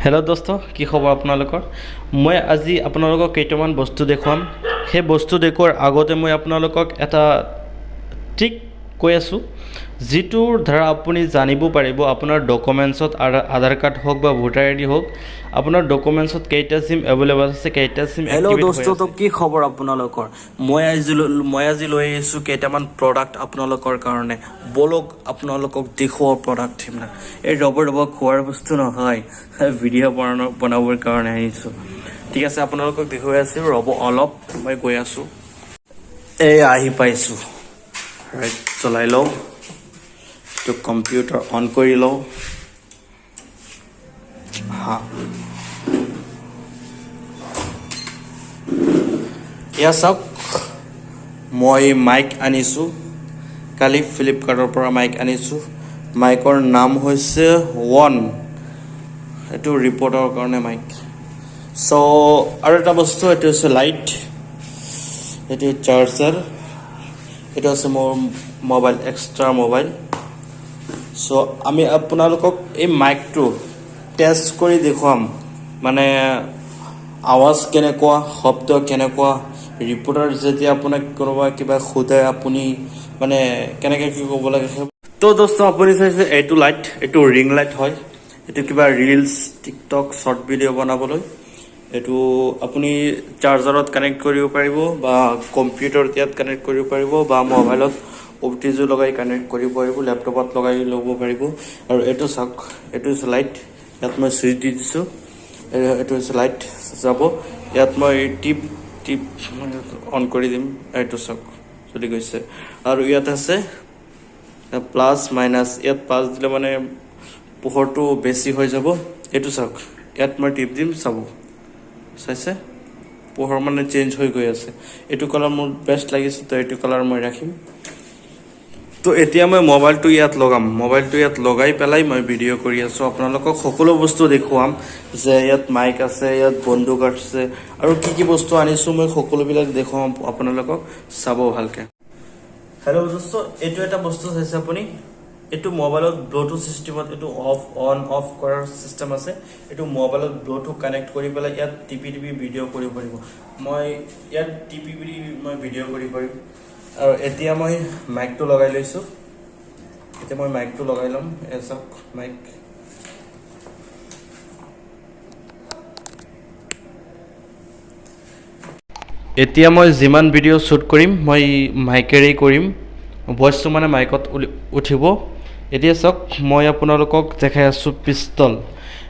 Hello' দোস্ত, কি খবৰ আপোনালোকৰ? মই আজি আপোনালোকক কেইটামান বস্তু দেখুৱাম। সেই বস্তু দেখুওৱাৰ আগতে মই আপোনালোকক এটা ট্ৰিক কৈ আছোঁ, যিটোৰ দ্বাৰা আপুনি জানিব পাৰিব আপোনাৰ ডকুমেণ্টছত, আধাৰ কাৰ্ড হওক বা ভোটাৰ আই ডি হওক, আপোনাৰ ডকুমেণ্টছত কেইটা চিম এভেইলেবল আছে, কেইটা চিম। হেল্ল' দোস্ত, তো কি খবৰ আপোনালোকৰ? মই আজি লৈ আহিছোঁ কেইটামান প্ৰডাক্ট আপোনালোকৰ কাৰণে। ব'লক, আপোনালোকক দেখুৱাওঁ প্ৰডাক্টবিলাক। এই ৰ'ব ৰ'ব, খোৱাৰ বস্তু নহয়, ভিডিঅ' বনাবৰ কাৰণে আনিছোঁ। ঠিক আছে, আপোনালোকক দেখুৱাই আছোঁ, ৰ'ব অলপ, মই গৈ আছোঁ। এই আহি পাইছোঁ। ৰাইট, চলাই লওঁ। তো কম্পিউটাৰ অন কৰি লওঁ। হা, এয়া চাওক, মই মাইক আনিছোঁ। কালি ফ্লিপকাৰ্টৰ পৰা মাইক আনিছোঁ। মাইকৰ নাম হৈছে ওৱান। এইটো ৰিপৰ্টৰ কাৰণে মাইক। চ' আৰু এটা বস্তু, এইটো হৈছে লাইট, এইটো চাৰ্জাৰ, এইটো আছে মোৰ মোবাইল, এক্সট্ৰা মোবাইল। চ' আমি আপোনালোকক এই মাইকটো টেষ্ট কৰি দেখুৱাম, মানে আৱাজ কেনেকুৱা, শব্দ কেনেকুৱা, ৰিপৰ্টাৰ যেতিয়া আপোনাক কোনোবা কিবা সোধে, আপুনি মানে কেনেকৈ কি ক'ব লাগে সেই। তো দোস্ত, আপুনি চাইছে এইটো লাইট, এইটো ৰিং লাইট হয়। এইটো কিবা ৰিলচ, টিকটক, শ্বৰ্ট ভিডিঅ' বনাবলৈ। এইটো আপুনি চাৰ্জাৰত কানেক্ট কৰিব পাৰিব বা কম্পিউটাৰত ইয়াত কানেক্ট কৰিব পাৰিব বা মোবাইলত অ' টি জি লগাই কানেক্ট কৰিব পাৰিব, লেপটপত লগাই ল'ব পাৰিব। আৰু এইটো চাওক, এইটো হৈছে লাইট। ইয়াত মই চুইচ দি দিছোঁ। এইটো হৈছে লাইট যাব। ইয়াত মই টিপ টিপ অন কৰি দিম। এইটো চাওক, চলি গৈছে। আৰু ইয়াত আছে প্লাছ মাইনাছ। ইয়াত প্লাছ দিলে মানে পোহৰটো বেছি হৈ যাব। এইটো চাওক, ইয়াত মই টিপ দিম, চাব, চাইছে, পোহৰ মানে চেঞ্জ হৈ গৈ আছে। এইটো কালাৰ মোৰ বেষ্ট লাগিছে, তো এইটো কালাৰ মই ৰাখিম। তো এতিয়া মই মোবাইলটো ইয়াত লগাম। মোবাইলটো ইয়াত লগাই পেলাই মই ভিডিঅ' কৰি আছোঁ। আপোনালোকক সকলো বস্তু দেখুৱাম যে ইয়াত মাইক আছে, ইয়াত বন্দুক আছে আৰু কি কি বস্তু আনিছোঁ, মই সকলোবিলাক দেখুৱাম আপোনালোকক। চাব ভালকে। হেল্ল' দোস্ত, এইটো এটা বস্তু চাইছে আপুনি, এইটো মোবাইলত ব্লুটুথ চিষ্টেমত এইটো অফ অন অফ কৰাৰ চিষ্টেম আছে। এইটো মোবাইলত ব্লুটুথ কানেক্ট কৰি পেলাই ইয়াত টিপি টিপি ভিডিঅ' কৰিব পাৰিব। মই ইয়াত টিপি পিনি মই ভিডিঅ' কৰিব পাৰিম। আৰু এতিয়া মই মাইকটো লগাই লৈছোঁ। এতিয়া মই মাইকটো লগাই ল'ম। এই চাওক মাইক। এতিয়া মই যিমান ভিডিঅ' শ্বুট কৰিম, মই মাইকেৰেই কৰিম। ভইচটো মানে মাইকত উঠিব। এতিয়া চাওক, মই আপোনালোকক দেখাই আছোঁ পিষ্টল।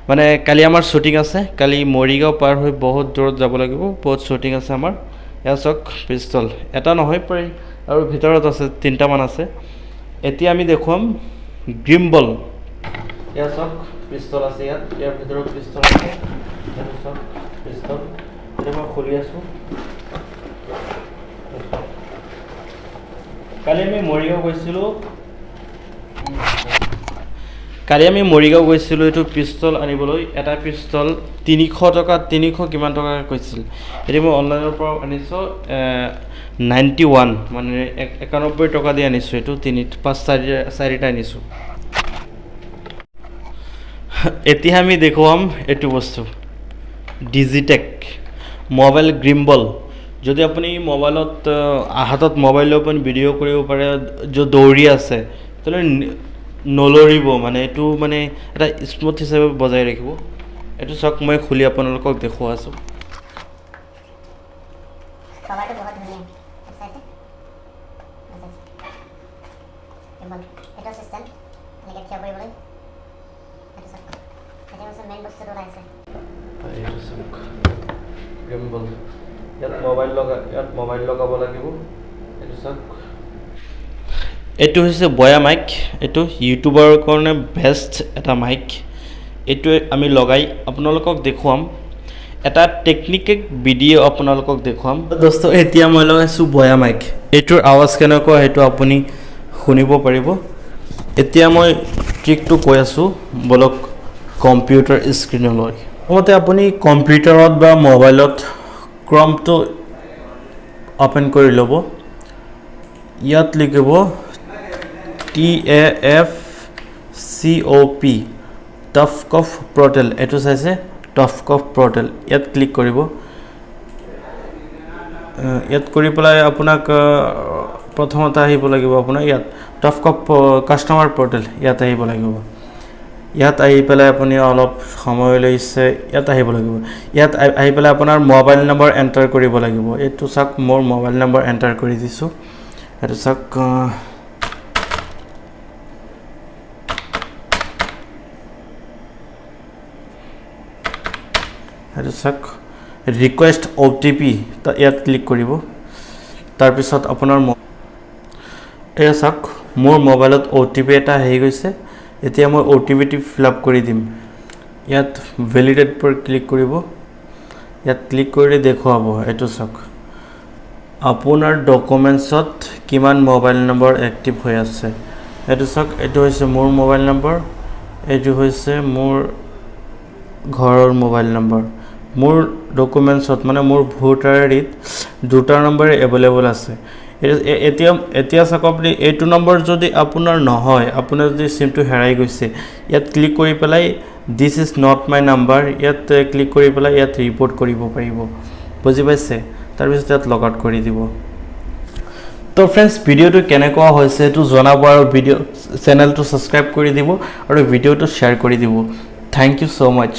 মানে কালি আমাৰ শ্বুটিং আছে। কালি মৰিগাঁও পাৰ হৈ বহুত দূৰত যাব লাগিব, বহুত শ্বুটিং আছে আমাৰ। এয়া চাওক পিষ্টল, এটা নহয় প্ৰায়, আৰু ভিতৰত আছে তিনিটামান আছে। এতিয়া আমি দেখুৱাম গ্ৰীমবল। এয়া চাওক, পিষ্টল আছে ইয়াত, ইয়াৰ ভিতৰত পিষ্টল আছে। এইটো চাওক পিষ্টল, এতিয়া মই খুলি আছোঁ। কালি আমি মৰিগাঁও গৈছিলোঁ। কালি আমি মৰিগাঁও গৈছিলোঁ এইটো পিষ্টল আনিবলৈ। এটা পিষ্টল 300 টকা, 300 কিমান টকা কৈছিল। এতিয়া মই অনলাইনৰ পৰা আনিছোঁ, 91, মানে 91 টকা দি আনিছোঁ। এইটো তিনি পাঁচ চাৰি চাৰিটা আনিছোঁ। এতিয়া আমি দেখুৱাম এইটো বস্তু, ডিজিটেক মোবাইল গ্ৰিম্বল। যদি আপুনি মোবাইলত হাতত মোবাইল লৈ আপুনি ভিডিঅ' কৰিব পাৰে, য'ত দৌৰি আছে তেতিয়াহ'লে নলৰিব, মানে এইটো মানে এটা স্মুথ হিচাপে বজাই ৰাখিব। এইটো চাওক, মই খুলি আপোনালোকক দেখুৱাই আছোঁ। কভাৰটো বহুত ধুনীয়া চাইছে। গিম্বল এইটো চিষ্টেম এনেকৈ থিয় কৰিবলৈ। এইটো চাওক, এতিয়া হৈছে মেইন বস্তুটো ওলাইছে। এইটো চাওক গিম্বল। ইয়াত মোবাইল লগাব লাগিব। এইটো চাওক, এইটো হৈছে বয়া মাইক। এইটো ইউটিউবাৰৰ কাৰণে বেষ্ট এটা মাইক। এইটো আমি লগাই আপোনালোকক দেখুৱাম, এটা টেকনিকেল ভিডিঅ' আপোনালোকক দেখুৱাম। দোস্ত, এতিয়া মই লগাইছোঁ বয়া মাইক। এইটোৰ আৱাজ কেনেকুৱা, সেইটো আপুনি শুনিব পাৰিব। এতিয়া মই ট্ৰিকটো কৈ আছোঁ। ব'লক কম্পিউটাৰ স্ক্ৰীণলৈ। প্ৰথমতে আপুনি কম্পিউটাৰত বা মোবাইলত ক্ৰমটো অ'পেন কৰি ল'ব। ইয়াত লিখিব TAFCOP। টফকফ পৰ্টেল, এইটো চাইছে, টফকফ পৰ্টেল, ইয়াত ক্লিক কৰিব। ইয়াত কৰি পেলাই আপোনাক প্ৰথমতে আহিব লাগিব আপোনাৰ ইয়াত টফকফ কাষ্টমাৰ পৰ্টেল, ইয়াত আহিব লাগিব। ইয়াত আহি পেলাই আপুনি অলপ সময় লৈছে, ইয়াত আহিব লাগিব। ইয়াত আহি পেলাই আপোনাৰ মোবাইল নম্বৰ এণ্টাৰ কৰিব লাগিব। এইটো চাওক, মোৰ মোবাইল নম্বৰ এণ্টাৰ কৰি দিছোঁ। এইটো চাওক, এইটো চাওক, ৰিকুৱেষ্ট অ'টিপি, ইয়াত ক্লিক কৰিব। তাৰপিছত আপোনাৰ এয়া চাওক, মোৰ মোবাইলত অ'টিপি এটা আহি গৈছে। এতিয়া মই অ'টিপিটো ফিল আপ কৰি দিম। ইয়াত ভেলিডেট পৰা ক্লিক কৰিব। ইয়াত ক্লিক কৰিলে দেখুৱাব, এইটো চাওক, আপোনাৰ ডকুমেণ্টছত কিমান মোবাইল নম্বৰ এক্টিভ হৈ আছে। এইটো চাওক, এইটো হৈছে মোৰ মোবাইল নম্বৰ, এইটো হৈছে মোৰ ঘৰৰ মোবাইল নম্বৰ। মোৰ ডকুমেণ্টছত মানে মোৰ ভোটাৰ আইডিত দুটা নম্বৰে এভেইলেবল আছে। এতিয়া চাওক, আপুনি এইটো নম্বৰ যদি আপোনাৰ নহয়, আপোনাৰ যদি চিমটো হেৰাই গৈছে, ইয়াত ক্লিক কৰি পেলাই "This is not my number" ইয়াত ক্লিক কৰি পেলাই ইয়াত ৰিপৰ্ট কৰিব পাৰিব। বুজি পাইছে? তাৰপিছত ইয়াত লগ আউট কৰি দিব। তো ফ্ৰেণ্ডছ, ভিডিঅ'টো কেনেকুৱা হৈছে সেইটো জনাব আৰু ভিডিঅ' চেনেলটো ছাবস্ক্ৰাইব কৰি দিব আৰু ভিডিঅ'টো শ্বেয়াৰ কৰি দিব। Thank you so much.